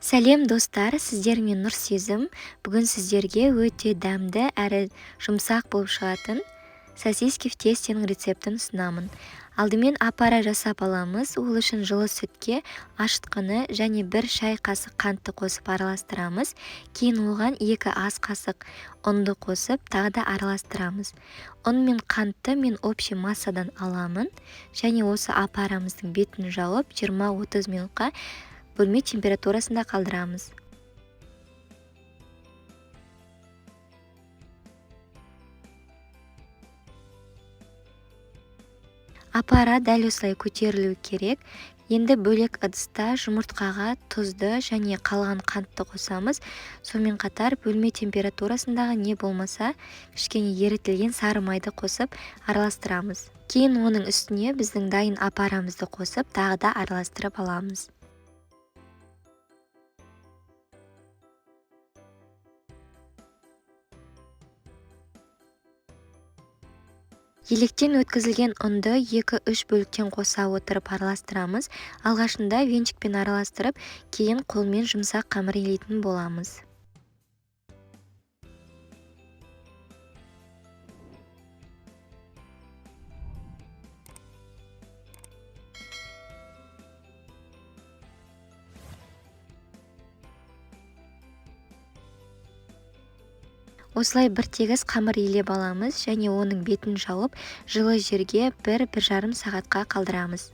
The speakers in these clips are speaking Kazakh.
Сәлем, достар! Сіздермен Нұрсезім. Бүгін сіздерге өте дәмді әрі жұмсақ болып шығатын сосиски в тестенің рецептін ұсынамын. Алдымен опара жасап аламыз. Ол үшін жылы сүтке ашытқыны және 1 шай қасық қантты қосып араластырамыз. Кейін оған 2 ас қасық ұнды қосып, тағы да араластырамыз. Ұн мен қантты мен общий массадан аламын және осы опарамыздың бетін жауып, 20-30 минутқа бөлме температурасында қалдырамыз. Опара дәл осылай көтерілу керек. Енді бөлек ыдыста жұмыртқаға тұзды және қалған қантты қосамыз. Сонымен қатар бөлме температурасындағы не болмаса кішкене ерітілген сары майды қосып араластырамыз. Кейін оның үстіне біздің дайын опарамызды қосып, тағы да араластырып аламыз. Електен өткізілген ұнды 2-3 бөліктен қоса отырып араластырамыз. Алғашында венчикпен араластырып, кейін қолмен жұмсақ қамыр илейтін боламыз. Осылай бір тегіс қамыр илеп аламыз және оның бетін жауып, жылы жерге бір жарым сағатқа қалдырамыз.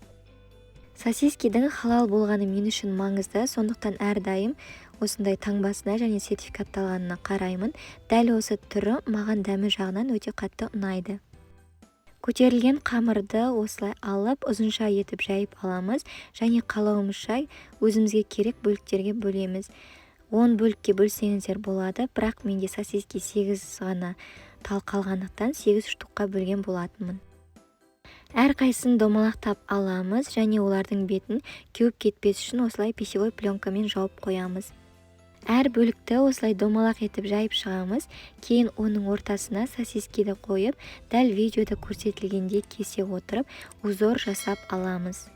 Сосискидің халал болғаны мен үшін маңызды, сондықтан әрдайым осындай таңбасына және сертификатталғанына қараймын. Дәл осы түрі маған дәмі жағынан өте қатты ұнайды. Көтерілген қамырды осылай алып, ұзынша етіп жайып аламыз және қалауымызша өзімізге керек бөліктерге бөлеміз. 10 бөлікке бөлсеңіздер болады, бірақ менде сосиски 8 ғана тал қалғандықтан 8 штукқа бөлген болатынмын. Әрқайсысын домалақтап аламыз және олардың бетін кеуіп кетпес үшін осылай пищевой пленкамен жауып қоямыз. Әр бөлікті осылай домалақ етіп жайып шығамыз, кейін оның ортасына сосискиді қойып, дәл видеода көрсетілгендей кесе отырып, узор жасап аламыз.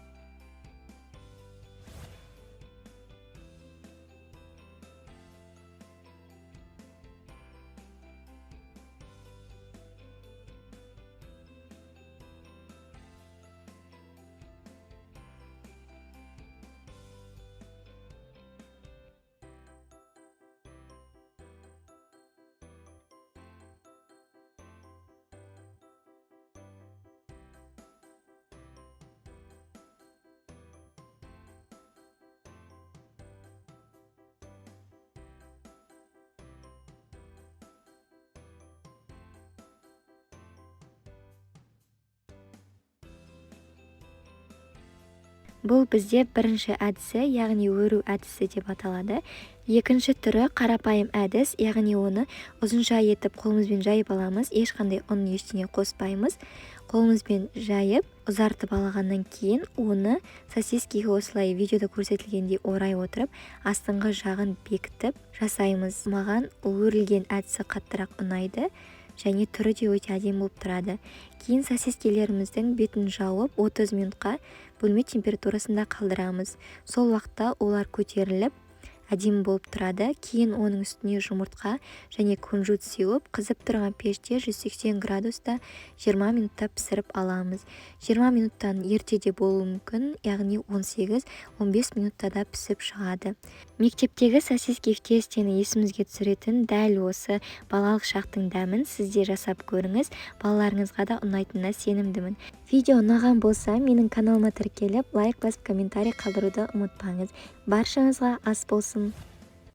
Бұл бізде бірінші әдісі, яғни өру әдісі деп аталады. Екінші түрі қарапайым әдіс, яғни оны ұзынша етіп қолымызбен жайып аламыз, ешқандай ұн ештеңе қоспаймыз. Қолымызбен жайып, ұзартып алғаннан кейін оны сосискиге осылай видеода көрсетілгендей орай отырып, астыңғы жағын бекітіп жасаймыз. Маған өрілген әдісі қаттырақ ұнайды және түрі де өте әдемі болып тұрады. Кейін сосискелеріміздің бетін жауып, 30 минутқа бөлме температурасында қалдырамыз. Сол уақытта олар көтеріліп, әдемі болып тұрады. Кейін оның үстіне жұмыртқа және кунжут сеуіп, қызып тұрған пеште 180 градуста 20 минутта пісіріп аламыз. 20 минуттан ерте де болуы мүмкін, яғни 18-15 минутта да пісіп шығады. Мектептегі сосиски в тестені есімізге түсіретін дәл осы балалық шақтың дәмін сіз де жасап көріңіз, балаларыңызға да ұнайтынына сенімдімін. Видео ұнаған болса, менің каналыма тіркеліп, лайк басып, комментарий қалдыруды ұмытпаңыз. Баршаңызға ас болсын.